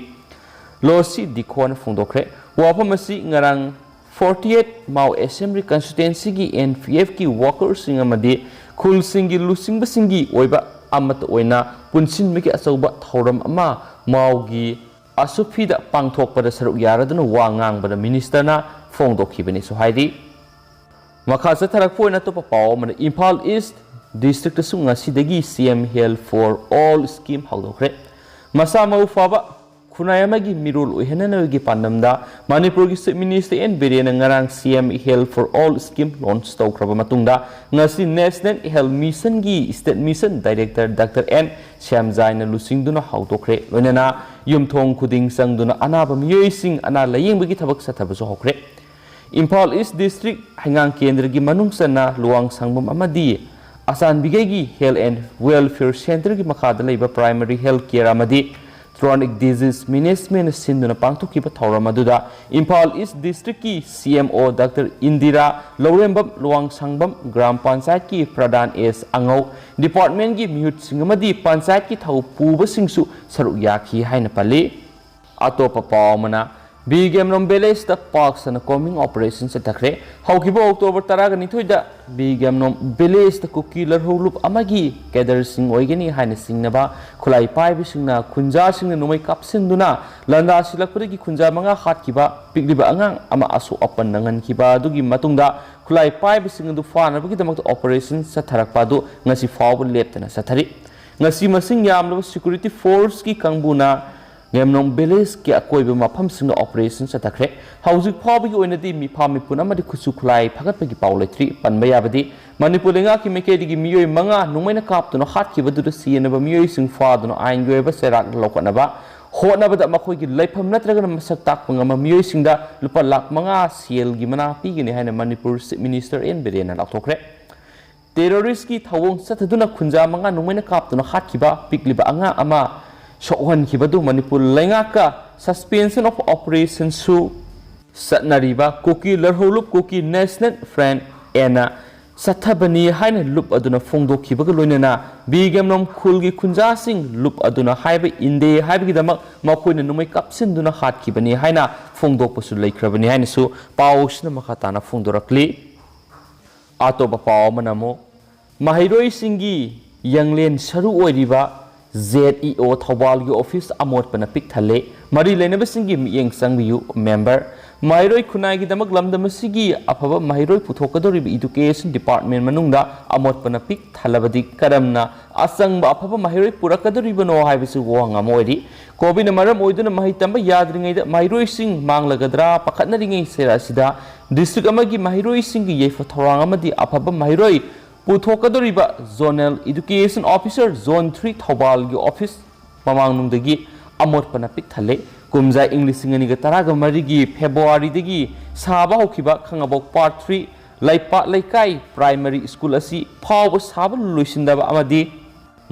ꯂꯣꯁꯤ ꯗꯤꯈꯣꯅ ꯐꯣꯡꯗꯣꯛꯈ꯭ꯔꯦ꯫ ꯋꯥꯐꯝ ꯑꯁꯤ ꯉꯔꯥꯡ forty eight Mao Assembly Constituency ꯒꯤ N P F ꯀꯤ worker ꯁꯤꯡ ꯑꯃꯗꯤ ꯈꯨꯜꯁꯤꯡꯒꯤ ꯂꯨꯆꯤꯡꯕꯁꯤꯡꯒꯤ ꯑꯣꯏꯕ ꯑꯃꯠꯇ ꯑꯣꯏꯅ ꯄꯨꯟꯁꯤꯟꯕꯒꯤ ꯑꯆꯧꯕ ꯊꯧꯔꯝ ꯑꯃ ꯃꯥꯎꯒꯤ ꯑꯁꯨꯐꯤꯗ ꯄꯥꯡꯊꯣꯛꯄꯗ ꯁꯔꯨꯛ ꯌꯥꯔꯗꯨꯅ ꯋꯥ ꯉꯥꯡꯕꯗ ꯃꯤꯅꯤꯁꯇꯔꯅ ꯐꯣꯡꯗꯣꯛꯈꯤꯕꯅꯤꯁꯨ ꯍꯥꯏꯔꯤ꯫ ꯃꯈꯥ ꯆꯠꯊꯔꯛꯄ ꯑꯣꯏꯅ ꯑꯇꯣꯞꯄ ꯄꯥꯎ ꯑꯃꯅ, ꯏꯝꯐꯥꯜ ꯏꯁ ꯗꯤꯁꯇ꯭ꯔꯤꯛꯇꯁꯨ ꯉꯁꯤꯗꯒꯤ C M Health for All scheme ꯍꯧꯗꯣꯛꯈ꯭ꯔꯦ꯫ ꯃꯁꯥ ꯃꯎ ꯐꯕ ꯈꯨꯟꯅꯥꯏ ꯑꯃꯒꯤ ꯃꯤꯔꯣꯜ ꯑꯣꯏꯍꯟꯅꯕꯒꯤ ꯄꯥꯟꯗꯝꯗ ꯃꯅꯤꯄꯨꯔꯒꯤ Chief Minister N Birenꯅ ꯉꯔꯥꯡ C M Health for All scheme launch ꯇꯧꯈ꯭ꯔꯕ ꯃꯇꯨꯡꯗ, ꯉꯁꯤ National Health Missionꯒꯤ State Mission Director Doctor N ꯁ꯭ꯌꯥꯝꯖꯥꯏꯅ ꯂꯨꯆꯤꯡꯗꯨꯅ ꯍꯧꯗꯣꯛꯈ꯭ꯔꯦ꯫ ꯂꯣꯏꯅꯅ ꯌꯨꯝꯊꯣꯡ ꯈꯨꯗꯤꯡ ꯆꯪꯗꯨꯅ ꯑꯅꯥꯕ ꯃꯤꯑꯣꯏꯁꯤꯡ ꯑꯅꯥ ꯂꯥꯌꯦꯡꯕꯒꯤ ꯊꯕꯛ ꯆꯠꯊꯕꯁꯨ ꯍꯧꯈ꯭ꯔꯦ꯫ ꯏꯝꯐꯥꯜ ꯏꯁ ꯗꯤꯁꯇ꯭ꯔꯤꯛ ꯍꯩꯉꯥꯡ ꯀꯦꯟꯗ꯭ꯔꯒꯤ ꯃꯅꯨꯡ ꯆꯟꯅ ꯂꯨꯋꯥꯡꯁꯪꯕꯝ ꯑꯃꯗꯤ ꯑꯆꯥꯟꯕꯤꯒꯩꯒꯤ Health and Welfare Centreꯒꯤ ꯃꯈꯥꯗ ꯂꯩꯕ Primary Health Care ꯑꯃꯗꯤ Chronic Disease Management ꯁꯤꯟꯗꯨꯅ ꯄꯥꯡꯊꯣꯛꯈꯤꯕ ꯊꯧꯔꯝ ꯑꯗꯨꯗ ꯏꯝꯐꯥꯜ ꯏꯁ ꯗꯤꯁꯇ꯭ꯔꯤꯛꯀꯤ ꯁꯤ ꯑꯦꯝ ꯑꯣ ꯗꯥꯛꯇꯔ ꯏꯟꯗꯤꯔꯥ ꯂꯧꯔꯦꯝꯕꯝ, ꯂꯨꯋꯥꯡꯁꯪꯕꯝ ꯒ꯭ꯔꯥꯝ ꯄꯟꯆꯥꯌꯠꯀꯤ ꯄ꯭ꯔꯙꯥꯟ ꯑꯦꯁ ꯑꯉꯧ, ꯗꯤꯄꯥꯔꯠꯃꯦꯟꯒꯤ ꯃꯤꯍꯨꯠꯁꯤꯡ ꯑꯃꯗꯤ ꯄꯟꯆꯥꯌꯠꯀꯤ ꯊꯧ ꯄꯨꯕꯁꯤꯡꯁꯨ ꯁꯔꯨꯛ ꯌꯥꯈꯤ ꯍꯥꯏꯅ ꯄꯜꯂꯤ꯫ ꯑꯇꯣꯞꯄ ꯄꯥꯎ ꯑꯃꯅ, ꯕꯤꯔ ꯒꯦꯝꯂꯣꯡ ꯚꯤꯂꯦꯖꯇ ꯄꯥꯛ ꯁꯟꯅ ꯀꯣꯝꯕꯤꯡ ꯑꯣꯄꯔꯦꯁꯟ ꯆꯠꯊꯈ꯭ꯔꯦ꯫ ꯍꯧꯈꯤꯕ ꯑꯣꯛꯇꯣꯕꯔ ꯇꯔꯥꯒ ꯅꯤꯊꯣꯏꯗ ꯕꯤꯔ ꯒꯦꯝꯂꯣꯡ ꯚꯤꯂꯦꯖꯇ ꯀꯨꯀꯤ ꯂꯔꯍꯧꯂꯨꯞ ꯑꯃꯒꯤ ꯀꯦꯗꯔꯁꯤꯡ ꯑꯣꯏꯒꯅꯤ ꯍꯥꯏꯅ ꯆꯤꯡꯅꯕ ꯈꯨꯠꯂꯥꯏ ꯄꯥꯏꯕꯁꯤꯡꯅ ꯈꯨꯟꯖꯥꯁꯤꯡꯅ ꯅꯣꯡꯃꯩ ꯀꯥꯞꯁꯤꯟꯗꯨꯅ ꯂꯥꯟꯗꯥꯁꯤꯜꯂꯛꯄꯗꯒꯤ ꯈꯨꯟꯖꯥ ꯃꯉꯥ ꯍꯥꯠꯈꯤꯕ, ꯄꯤꯛꯂꯤꯕ ꯑꯉꯥꯡ ꯑꯃ ꯑꯁꯣꯛ ꯑꯄꯟ ꯅꯪꯍꯟꯈꯤꯕ ꯑꯗꯨꯒꯤ ꯃꯇꯨꯡꯗ ꯈꯨꯠꯂꯥꯏ ꯄꯥꯏꯕꯁꯤꯡ ꯑꯗꯨ ꯐꯥꯅꯕꯒꯤꯗꯃꯛꯇ ꯑꯣꯄꯔꯦꯁꯟ ꯆꯠꯊꯔꯛꯄ ꯑꯗꯨ ꯉꯁꯤ ꯐꯥꯎꯕ ꯂꯦꯞꯇꯅ ꯆꯠꯊꯔꯤ꯫ ꯉꯁꯤ ꯃꯁꯤꯡ ꯌꯥꯝꯂꯕ ꯁꯦꯀ꯭ꯌꯨꯔꯤꯇꯤ ꯐꯣꯔꯁꯀꯤ ꯀꯥꯡꯕꯨꯅ ꯒꯦꯝꯂꯣꯡ ꯚꯤꯂꯦꯖꯀꯤ ꯑꯀꯣꯏꯕ ꯃꯐꯝꯁꯤꯡꯗ ꯑꯣꯄꯔꯦꯁꯟ ꯆꯠꯊꯈ꯭ꯔꯦ꯫ ꯍꯧꯖꯤꯛ ꯐꯥꯎꯕꯒꯤ ꯑꯣꯏꯅꯗꯤ ꯃꯤꯐꯥ ꯃꯤꯄꯨꯟ ꯑꯃꯗꯤ ꯈꯨꯠꯁꯨ ꯈꯨꯠꯂꯥꯏ ꯐꯒꯠꯄꯒꯤ ꯄꯥꯎ ꯂꯩꯇ꯭ꯔꯤ꯫ ꯄꯟꯕ ꯌꯥꯕꯗꯤ, ꯃꯅꯤꯄꯨꯔ ꯂꯩꯉꯥꯛꯀꯤ ꯃꯥꯏꯀꯩꯗꯒꯤ ꯃꯤꯑꯣꯏ ꯃꯉꯥ ꯅꯣꯡꯃꯩꯅ ꯀꯥꯞꯇꯨꯅ ꯍꯥꯠꯈꯤꯕꯗꯨꯗ ꯁꯤꯖꯤꯟꯅꯕ ꯃꯤꯑꯣꯏꯁꯤꯡ ꯐꯥꯗꯨꯅ ꯑꯥꯏꯟꯒꯤ ꯑꯣꯏꯕ ꯆꯩꯔꯥꯛ ꯂꯧꯈꯠꯅꯕ ꯍꯣꯠꯅꯕꯗ ꯃꯈꯣꯏꯒꯤ ꯂꯩꯐꯝ ꯅꯠꯇ꯭ꯔꯒꯅ ꯃꯁꯛ ꯇꯥꯛꯄ ꯉꯝꯕ ꯃꯤꯑꯣꯏꯁꯤꯡꯗ ꯂꯨꯄꯥ ꯂꯥꯈ ꯃꯉꯥ ꯁꯦꯜꯒꯤ ꯃꯅꯥ ꯄꯤꯒꯅꯤ ꯍꯥꯏꯅ ꯃꯅꯤꯄꯨꯔ ꯆꯤꯐ ꯃꯤꯅꯤꯁꯇꯔ ꯑꯦꯟ ꯕꯤꯔꯦꯟꯅ ꯂꯥꯎꯊꯣꯛꯈ꯭ꯔꯦ꯫ ꯇꯦꯔꯣꯔꯤꯁꯀꯤ ꯊꯧꯑꯣꯡ ꯆꯠꯊꯗꯨꯅ ꯈꯨꯟꯖꯥ ꯃꯉꯥ ꯅꯣꯡꯃꯩꯅ ꯀꯥꯞꯇꯨꯅ ꯍꯥꯠꯈꯤꯕ ꯄꯤꯛꯂꯤꯕ ꯑꯉꯥꯡ ꯑꯃ ꯁꯣꯛꯍꯟꯈꯤꯕꯗꯨ ꯃꯅꯤꯄꯨꯔ ꯂꯩꯉꯥꯛꯀ suspension of operationꯁꯨ ꯆꯠꯅꯔꯤꯕ ꯀꯨꯀꯤ ꯂꯔꯍꯧꯂꯨꯞ ꯀꯨꯀꯤ National Front ꯑꯦꯟꯅ ꯆꯠꯊꯕꯅꯤ ꯍꯥꯏꯅ ꯂꯨꯞ ꯑꯗꯨꯅ ꯐꯣꯡꯗꯣꯛꯈꯤꯕꯒ ꯂꯣꯏꯅꯅ ꯕꯤꯔ ꯒꯦꯝꯂꯣꯡ ꯈꯨꯜꯒꯤ ꯈꯨꯟꯖꯥꯁꯤꯡ ꯂꯨꯞ ꯑꯗꯨꯅ ꯍꯥꯏꯕ ꯏꯟꯗꯦ ꯍꯥꯏꯕꯒꯤꯗꯃꯛ ꯃꯈꯣꯏꯅ ꯅꯣꯡꯃꯩ ꯀꯥꯞꯁꯤꯟꯗꯨꯅ ꯍꯥꯠꯈꯤꯕꯅꯤ ꯍꯥꯏꯅ ꯐꯣꯡꯗꯣꯛꯄꯁꯨ ꯂꯩꯈ꯭ꯔꯕꯅꯤ ꯍꯥꯏꯅꯁꯨ ꯄꯥꯎꯁꯤꯅ ꯃꯈꯥ ꯇꯥꯅ ꯐꯣꯡꯗꯣꯔꯛꯂꯤ꯫ ꯑꯇꯣꯞꯄ ꯄꯥꯎ ꯑꯃꯅ ꯑꯃꯨꯛ, ꯃꯍꯩꯔꯣꯏꯁꯤꯡꯒꯤ ꯌꯥꯡꯂꯦꯟ ꯁꯔꯨ ꯑꯣꯏꯔꯤꯕ ꯖꯦꯠ ꯏ ꯑꯣ ꯊꯧꯕꯥꯜꯒꯤ ꯑꯣꯐꯤꯁ ꯑꯃꯣꯠꯄꯅ ꯄꯤꯛ ꯊꯜꯂꯦ꯫ ꯃꯔꯤ ꯂꯩꯅꯕꯁꯤꯡꯒꯤ ꯃꯤꯠꯌꯦꯡ ꯆꯪꯕꯤꯌꯨ, ꯃꯦꯝꯕꯔ꯫ ꯃꯍꯩꯔꯣꯏ ꯈꯨꯟꯅꯥꯏꯒꯤꯗꯃꯛ ꯂꯝꯗꯝ ꯑꯁꯤꯒꯤ ꯑꯐꯕ ꯃꯍꯩꯔꯣꯏ ꯄꯨꯊꯣꯛꯀꯗꯧꯔꯤꯕ ꯏꯗꯨꯀꯦꯁꯟ ꯗꯤꯄꯥꯔꯠꯃꯦꯟ ꯃꯅꯨꯡꯗ ꯑꯃꯣꯠꯄꯅ ꯄꯤꯛ ꯊꯜꯂꯕꯗꯤ ꯀꯔꯝꯅ ꯑꯆꯪꯕ ꯑꯐꯕ ꯃꯍꯩꯔꯣꯏ ꯄꯨꯔꯛꯀꯗꯧꯔꯤꯕꯅꯣ ꯍꯥꯏꯕꯁꯤ ꯋꯥꯍꯪ ꯑꯃ ꯑꯣꯏꯔꯤ꯫ ꯀꯣꯚꯤꯗꯅ ꯃꯔꯝ ꯑꯣꯏꯗꯨꯅ ꯃꯍꯩ ꯇꯝꯕ ꯌꯥꯗ꯭ꯔꯤꯉꯩꯗ ꯃꯍꯩꯔꯣꯏꯁꯤꯡ ꯃꯥꯡꯂꯒꯗ꯭ꯔꯥ ꯄꯥꯈꯠꯅꯔꯤꯉꯩ ꯆꯩꯔꯥꯛ ꯑꯁꯤꯗ ꯗꯤꯁꯇ꯭ꯔꯤꯛ ꯑꯃꯒꯤ ꯃꯍꯩꯔꯣꯏꯁꯤꯡꯒꯤ ꯌꯥꯏꯐ ꯊꯧꯔꯥꯡ ꯑꯃꯗꯤ ꯑꯐꯕ ꯃꯍꯩꯔꯣꯏ ꯄꯨꯊꯣꯛꯀꯗꯧꯔꯤꯕ zonal education officer zone three ꯊꯧꯕꯥꯜꯒꯤ ꯑꯣꯐꯤꯁ ꯃꯃꯥꯡꯅꯨꯡꯗꯒꯤ ꯑꯃꯣꯠꯄꯅ ꯄꯤꯛ ꯊꯜꯂꯦ꯫ ꯀꯨꯝꯖꯥ ꯏꯪ ꯂꯤꯁꯤꯡ ꯑꯅꯤꯒ ꯇꯔꯥꯒ ꯃꯔꯤꯒꯤ ꯐꯦꯕ꯭ꯔꯨꯋꯥꯔꯤꯗꯒꯤ ꯁꯥꯕ ꯍꯧꯈꯤꯕ ꯈꯥꯉꯕꯣꯛ ꯄꯥꯔꯠ ꯊ꯭ꯔꯤ ꯂꯩꯄꯥꯛ ꯂꯩꯀꯥꯏ ꯄ꯭ꯔꯥꯏꯃꯔꯤ ꯁ꯭ꯀꯨꯜ ꯑꯁꯤ ꯐꯥꯎꯕ ꯁꯥꯕ ꯂꯣꯏꯁꯤꯟꯗꯕ ꯑꯃꯗꯤ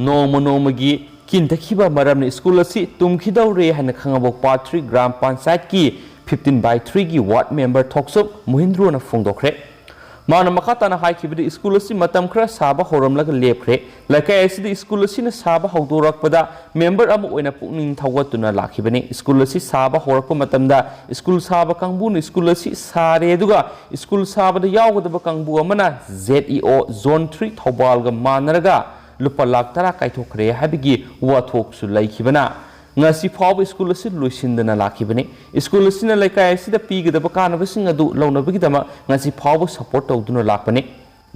ꯅꯣꯡꯃ ꯅꯣꯡꯃꯒꯤ ꯀꯤꯟꯊꯈꯤꯕ ꯃꯔꯝꯅ ꯁ꯭ꯀꯨꯜ ꯑꯁꯤ ꯇꯨꯝꯈꯤꯗꯧꯔꯦ ꯍꯥꯏꯅ ꯈꯪꯉꯕ ꯄꯥꯔꯠ ꯊ꯭ꯔꯤ ꯒ꯭ꯔꯥꯝ ꯄꯟꯆꯥꯌꯠꯀꯤ ꯐꯤꯐꯇꯤꯟ ꯕꯥꯏ ꯊ꯭ꯔꯤꯒꯤ ꯋꯥꯔꯗ ꯃꯦꯝꯕꯔ ꯊꯣꯛꯆꯣꯞ ꯃꯣꯍꯤꯟꯗ꯭ꯔꯣꯅ ꯐꯣꯡꯗꯣꯛꯈ꯭ꯔꯦ꯫ ꯃꯥꯅ ꯃꯈꯥ ꯇꯥꯅ ꯍꯥꯏꯈꯤꯕꯗ, ꯁ꯭ꯀꯨꯜ ꯑꯁꯤ ꯃꯇꯝ ꯈꯔ ꯁꯥꯕ ꯍꯧꯔꯝꯂꯒ ꯂꯦꯞꯈ꯭ꯔꯦ꯫ ꯂꯩꯀꯥꯏ ꯑꯁꯤꯗ ꯁ꯭ꯀꯨꯜ ꯑꯁꯤꯅ ꯁꯥꯕ ꯍꯧꯗꯣꯔꯛꯄꯗ ꯃꯦꯝꯕꯔ ꯑꯃ ꯑꯣꯏꯅ ꯄꯨꯛꯅꯤꯡ ꯊꯧꯒꯠꯇꯨꯅ ꯂꯥꯛꯈꯤꯕꯅꯤ꯫ ꯁ꯭ꯀꯨꯜ ꯑꯁꯤ ꯁꯥꯕ ꯍꯧꯔꯛꯄ ꯃꯇꯝꯗ ꯁ꯭ꯀꯨꯜ ꯁꯥꯕ ꯀꯥꯡꯕꯨꯅ ꯁ꯭ꯀꯨꯜ ꯑꯁꯤ ꯁꯥꯔꯦ, ꯑꯗꯨꯒ ꯁ꯭ꯀꯨꯜ ꯁꯥꯕꯗ ꯌꯥꯎꯒꯗꯕ ꯀꯥꯡꯕꯨ ꯑꯃꯅ ꯖꯦꯠ ꯏ ꯑꯣ ꯖꯣꯟ ꯊ꯭ꯔꯤ ꯊꯧꯕꯥꯜꯒ ꯃꯥꯟꯅꯔꯒ ꯂꯨꯄꯥ ꯂꯥꯈ ꯇꯔꯥ ꯀꯥꯏꯊꯣꯛꯈ꯭ꯔꯦ ꯍꯥꯏꯕꯒꯤ ꯋꯥꯊꯣꯛꯁꯨ ꯂꯩꯈꯤꯕꯅ ꯉꯁꯤ ꯐꯥꯎꯕ ꯁ꯭ꯀꯨꯜ ꯑꯁꯤ ꯂꯣꯏꯁꯤꯟꯗꯅ ꯂꯥꯛꯈꯤꯕꯅꯤ꯫ ꯁ꯭ꯀꯨꯜ ꯑꯁꯤꯅ ꯂꯩꯀꯥꯏ ꯑꯁꯤꯗ ꯄꯤꯒꯗꯕ ꯀꯥꯟꯅꯕꯁꯤꯡ ꯑꯗꯨ ꯂꯧꯅꯕꯒꯤꯗꯃꯛ ꯉꯁꯤ ꯐꯥꯎꯕ ꯁꯄꯣꯔꯠ ꯇꯧꯗꯨꯅ ꯂꯥꯛꯄꯅꯤ꯫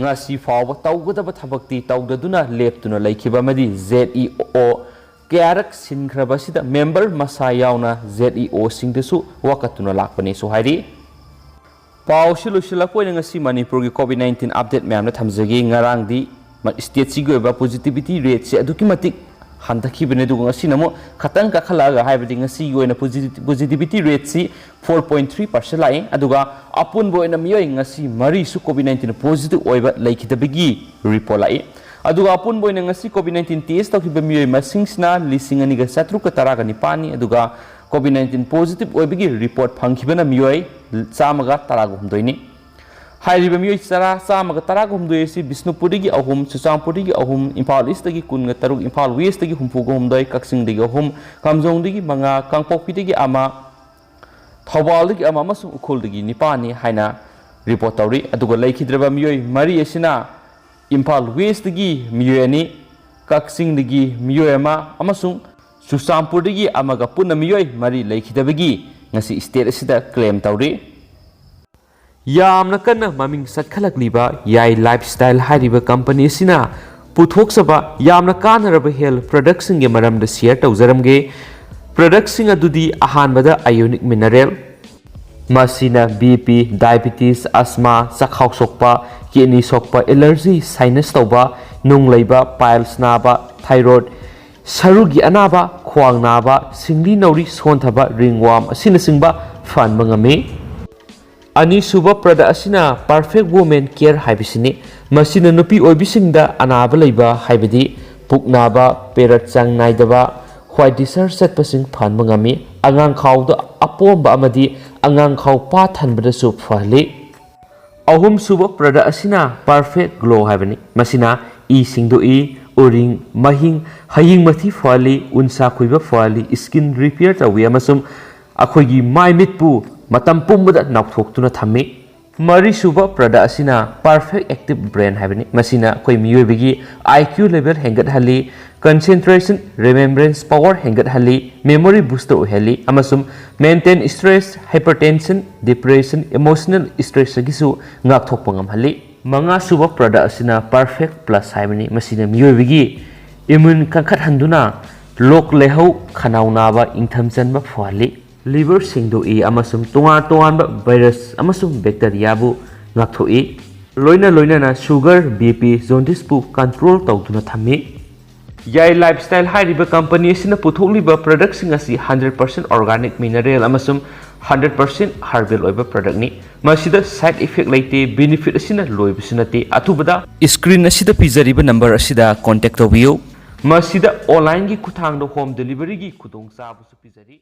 ꯉꯁꯤ ꯐꯥꯎꯕ ꯇꯧꯒꯗꯕ ꯊꯕꯛꯇꯤ ꯇꯧꯗꯗꯨꯅ ꯂꯦꯞꯇꯨꯅ ꯂꯩꯈꯤꯕ ꯑꯃꯗꯤ ꯖꯦꯠ ꯏ ꯑꯣ ꯀꯌꯥꯔꯛ ꯁꯤꯟꯈ꯭ꯔꯕ ꯑꯁꯤꯗ ꯃꯦꯝꯕꯔ ꯃꯁꯥ ꯌꯥꯎꯅ ꯖꯦꯠ ꯏ ꯑꯣꯁꯤꯡꯗꯁꯨ ꯋꯥꯀꯠꯇꯨꯅ ꯂꯥꯛꯄꯅꯦꯁꯨ ꯍꯥꯏꯔꯤ꯫ ꯄꯥꯎꯁꯤ ꯂꯣꯏꯁꯤꯜꯂꯛꯄ ꯑꯣꯏꯅ ꯉꯁꯤ ꯃꯅꯤꯄꯨꯔꯒꯤ ꯀꯣꯚꯤꯗ ꯅꯥꯏꯟꯇꯤꯟ ꯑꯞꯗꯦꯠ ꯃꯌꯥꯝꯅ ꯊꯝꯖꯒꯦ꯫ ꯉꯔꯥꯡꯗꯤ ꯃ-, ꯁ꯭ꯇꯦꯠꯁꯤꯒꯤ ꯑꯣꯏꯕ ꯄꯣꯖꯤꯇꯤꯚꯤꯇꯤ ꯔꯦꯠꯁꯦ ꯑꯗꯨꯛꯀꯤ ꯃꯇꯤꯛ ꯍꯟꯊꯈꯤꯕꯅꯦ, ꯑꯗꯨꯒ ꯉꯁꯤꯅ ꯑꯃꯨꯛ ꯈꯇꯪ ꯀꯥꯈꯠꯂꯛꯑꯒ, ꯍꯥꯏꯕꯗꯤ ꯉꯁꯤꯒꯤ ꯑꯣꯏꯅ ꯄꯣꯖꯤꯇꯤ-, positivity rate four point three percent ꯂꯥꯛꯏ꯫ ꯑꯗꯨꯒ ꯑꯄꯨꯟꯕ ꯑꯣꯏꯅ ꯃꯤꯑꯣꯏ ꯉꯁꯤ ꯃꯔꯤꯁꯨ ꯀꯣꯚꯤꯗ ꯅꯥꯏꯟꯇꯤꯟ ꯄꯣꯖꯤꯇꯤꯚ ꯑꯣꯏꯕ ꯂꯩꯈꯤꯗꯕꯒꯤ ꯔꯤꯄꯣꯔꯠ ꯂꯥꯛꯏ꯫ ꯑꯗꯨꯒ ꯑꯄꯨꯟꯕ ꯑꯣꯏꯅ ꯉꯁꯤ ꯀꯣꯚꯤꯗ ꯅꯥꯏꯟꯇꯤꯟ ꯇꯦꯁ ꯇꯧꯈꯤꯕ ꯃꯤꯑꯣꯏ ꯃꯁꯤꯡꯁꯤꯅ ꯂꯤꯁꯤꯡ ꯑꯅꯤꯒ ꯆꯥꯇ꯭ꯔꯨꯛꯀ ꯇꯔꯥꯒ ꯅꯤꯄꯥꯟꯅꯤ꯫ ꯑꯗꯨꯒ ꯀꯣꯚꯤꯗ ꯅꯥꯏꯟꯇꯤꯟ ꯄꯣꯖꯤꯇꯤꯚ ꯑꯣꯏꯕꯒꯤ ꯔꯤꯄꯣꯔꯠ ꯐꯪꯈꯤꯕꯅ ꯃꯤꯑꯣꯏ ꯆꯥꯝꯃꯒ ꯇꯔꯥꯒ ꯍꯨꯝꯗꯣꯏꯅꯤ꯫ ꯍꯥꯏꯔꯤꯕ ꯃꯤꯑꯣꯏ ꯆꯔꯥ ꯆꯥꯝꯃꯒ ꯇꯔꯥꯒ ꯍꯨꯝꯗꯣꯏ ꯑꯁꯤ ꯕꯤꯁꯅꯨꯄꯨꯔꯗꯒꯤ ꯑꯍꯨꯝ, ꯆꯨꯔꯆꯥꯟꯄꯨꯔꯗꯒꯤ ꯑꯍꯨꯝ, ꯏꯝꯐꯥꯜ ꯏꯁꯇꯒꯤ ꯀꯨꯟꯒ ꯇꯔꯨꯛ, ꯏꯝꯐꯥꯜ ꯋꯦꯁꯇꯒꯤ ꯍꯨꯝꯐꯨꯒ ꯍꯨꯝꯗꯣꯏ, ꯀꯛꯆꯤꯡꯗꯒꯤ ꯑꯍꯨꯝ, ꯀꯥꯝꯖꯣꯡꯗꯒꯤ ꯃꯉꯥ, ꯀꯥꯡꯄꯣꯛꯄꯤꯗꯒꯤ ꯑꯃ, ꯊꯧꯕꯥꯜꯗꯒꯤ ꯑꯃ ꯑꯃꯁꯨꯡ ꯎꯈ꯭ꯔꯨꯜꯗꯒꯤ ꯅꯤꯄꯥꯟꯅꯤ ꯍꯥꯏꯅ ꯔꯤꯄꯣꯔꯠ ꯇꯧꯔꯤ꯫ ꯑꯗꯨꯒ ꯂꯩꯈꯤꯗ꯭ꯔꯕ ꯃꯤꯑꯣꯏ ꯃꯔꯤ ꯑꯁꯤꯅ ꯏꯝꯐꯥꯜ ꯋꯦꯁꯇꯒꯤ ꯃꯤꯑꯣꯏ ꯑꯅꯤ, ꯀꯛꯆꯤꯡꯗꯒꯤ ꯃꯤꯑꯣꯏ ꯑꯃ ꯑꯃꯁꯨꯡ ꯆꯨꯔꯆꯥꯟꯄꯨꯔꯗꯒꯤ ꯑꯃꯒ ꯄꯨꯟꯅ ꯃꯤꯑꯣꯏ ꯃꯔꯤ ꯂꯩꯈꯤꯗꯕꯒꯤ ꯉꯁꯤ ꯁ꯭ꯇꯦꯠ ꯑꯁꯤꯗ ꯀ꯭ꯂꯦꯝ ꯇꯧꯔꯤ꯫ ꯌꯥꯝꯅ ꯀꯟꯅ ꯃꯃꯤꯡ ꯆꯠꯈꯠꯂꯛꯂꯤꯕ ꯌꯥꯏ ꯂꯥꯏꯐꯁ꯭ꯇꯥꯏꯜ ꯍꯥꯏꯔꯤꯕ ꯀꯝꯄꯅꯤ ꯑꯁꯤꯅ ꯄꯨꯊꯣꯛꯆꯕ ꯌꯥꯝꯅ ꯀꯥꯟꯅꯔꯕ ꯍꯦꯜꯊ ꯄ꯭ꯔꯗꯛꯁꯤꯡꯒꯤ ꯃꯔꯝꯗ ꯁꯤꯌꯔ ꯇꯧꯖꯔꯝꯒꯦ꯫ ꯄ꯭ꯔꯗꯛꯁꯤꯡ ꯑꯗꯨꯗꯤ ꯑꯍꯥꯟꯕꯗ ꯑꯥꯏꯑꯣꯅꯤꯛ ꯃꯤꯅꯔꯦꯜ, ꯃꯁꯤꯅ ꯕꯤ ꯄꯤ, ꯗꯥꯏꯕꯤꯇꯤꯁ, ꯑꯁꯃꯥ, ꯆꯈꯥꯎ ꯁꯣꯛꯄ, ꯀꯤꯗꯅꯤ ꯁꯣꯛꯄ, ꯑꯦꯂꯔꯖꯤ, ꯁꯥꯏꯅꯁ ꯇꯧꯕ, ꯅꯨꯡ ꯂꯩꯕ, ꯄꯥꯏꯜꯁ ꯅꯥꯕ, ꯊꯥꯏꯔꯣꯏꯗ, ꯁꯔꯨꯒꯤ ꯑꯅꯥꯕ, ꯈ꯭ꯋꯥꯡ ꯅꯥꯕ, ꯁꯤꯡꯂꯤ ꯅꯥꯎꯔꯤ ꯁꯣꯟꯊꯕ, ꯔꯤꯡꯋꯥꯝ ꯑꯁꯤꯅꯆꯤꯡꯕ ꯐꯍꯟꯕ ꯉꯝꯃꯤ꯫ ꯑꯅꯤꯁꯨꯕ ꯄ꯭ꯔꯗꯛ ꯑꯁꯤꯅ ꯄꯔꯐꯦꯛ ꯋꯨꯃꯦꯟ ꯀꯦꯌꯔ ꯍꯥꯏꯕꯁꯤꯅꯤ꯫ ꯃꯁꯤꯅ ꯅꯨꯄꯤ ꯑꯣꯏꯕꯤꯁꯤꯡꯗ ꯑꯅꯥꯕ ꯂꯩꯕ, ꯍꯥꯏꯕꯗꯤ ꯄꯨꯛ ꯅꯥꯕ, ꯄꯦꯔꯠ ꯆꯥꯡ ꯅꯥꯏꯗꯕ, white discharge ꯆꯠꯄꯁꯤꯡ ꯐꯍꯟꯕ ꯉꯝꯃꯤ꯫ ꯑꯉꯥꯡ ꯈꯥꯎꯗ ꯑꯄꯣꯝꯕ ꯑꯃꯗꯤ ꯑꯉꯥꯡ ꯈꯥꯎ ꯄꯥ ꯊꯟꯕꯗꯁꯨ ꯐꯍꯜꯂꯤ꯫ ꯑꯍꯨꯝꯁꯨꯕ product ꯑꯁꯤꯅ Perfect Glow ꯍꯥꯏꯕꯅꯤ꯫ ꯃꯁꯤꯅ ꯏ ꯁꯦꯡꯗꯣꯛꯏ, ꯎꯔꯤꯡ, ꯃꯍꯤꯡ, ꯍꯌꯤꯡ ꯃꯊꯤ ꯐꯍꯜꯂꯤ, ꯎꯟꯁꯥ ꯈꯣꯏꯕ ꯐꯍꯜꯂꯤ, skin repair ꯇꯧꯏ ꯑꯃꯁꯨꯡ ꯑꯩꯈꯣꯏꯒꯤ ꯃꯥꯏ ꯃꯤꯠꯄꯨ ꯃꯇꯝ ꯄꯨꯝꯕꯗ ꯅꯥꯎꯊꯣꯛꯇꯨꯅ ꯊꯝꯃꯤ꯫ ꯃꯔꯤꯁꯨꯕ product ꯑꯁꯤꯅ Perfect Active Brain ꯍꯥꯏꯕꯅꯤ꯫ ꯃꯁꯤꯅ ꯑꯩꯈꯣꯏ ꯃꯤꯑꯣꯏꯕꯒꯤ I Q level ꯍꯦꯟꯒꯠꯍꯜꯂꯤ, concentration, remembrance power ꯍꯦꯟꯒꯠꯍꯜꯂꯤ, memory booster ꯑꯣꯏꯍꯜꯂꯤ ꯑꯃꯁꯨꯡ mental stress, hypertension, depression, emotional stressꯇꯒꯤꯁꯨ ꯉꯥꯛꯊꯣꯛꯄ ꯉꯝꯍꯜꯂꯤ꯫ ꯃꯉꯥꯁꯨꯕ product ꯑꯁꯤꯅ Perfect Plus ꯍꯥꯏꯕꯅꯤ꯫ ꯃꯁꯤꯅ ꯃꯤꯑꯣꯏꯕꯒꯤ immune ꯀꯟꯈꯠꯍꯟꯗꯨꯅ ꯂꯣꯛ ꯂꯥꯏꯍꯧ, ꯈꯅꯥꯎ ꯅꯥꯕ, ꯏꯪꯊꯝ ꯆꯟꯕ ꯐꯍꯜꯂꯤ꯫ Liver ꯁꯦꯡꯗꯣꯛꯏ ꯑꯃꯁꯨꯡ ꯇꯣꯉꯥꯟ ꯇꯣꯉꯥꯟꯕ virus ꯑꯃꯁꯨꯡ bacteriaꯕꯨ ꯉꯥꯛꯊꯣꯛꯏ꯫ ꯂꯣꯏꯅ ꯂꯣꯏꯅꯅ sugar, BP, jaundiceꯄꯨ control ꯇꯧꯗꯨꯅ ꯊꯝꯃꯤ꯫ ꯌꯥꯏ Lifestyle ꯍꯥꯏꯔꯤꯕ company ꯑꯁꯤꯅ ꯄꯨꯊꯣꯛꯂꯤꯕ productꯁꯤꯡ ꯑꯁꯤ hundred percent organic mineral ꯑꯃꯁꯨꯡ hundred percent herbal ꯑꯣꯏꯕ productꯅꯤ꯫ ꯃꯁꯤꯗ side effect ꯂꯩꯇꯦ, benefit ꯑꯁꯤꯅ ꯂꯣꯏꯕꯁꯨ ꯅꯠꯇꯦ꯫ ꯑꯊꯨꯕꯗ screen ꯑꯁꯤꯗ ꯄꯤꯖꯔꯤꯕ number ꯑꯁꯤꯗ contact ꯇꯧꯕꯤꯌꯨ꯫ ꯃꯁꯤꯗ onlineꯒꯤ ꯈꯨꯠꯊꯥꯡꯗ home deliveryꯒꯤ ꯈꯨꯗꯣꯡꯆꯥꯕꯁꯨ ꯄꯤꯖꯔꯤ꯫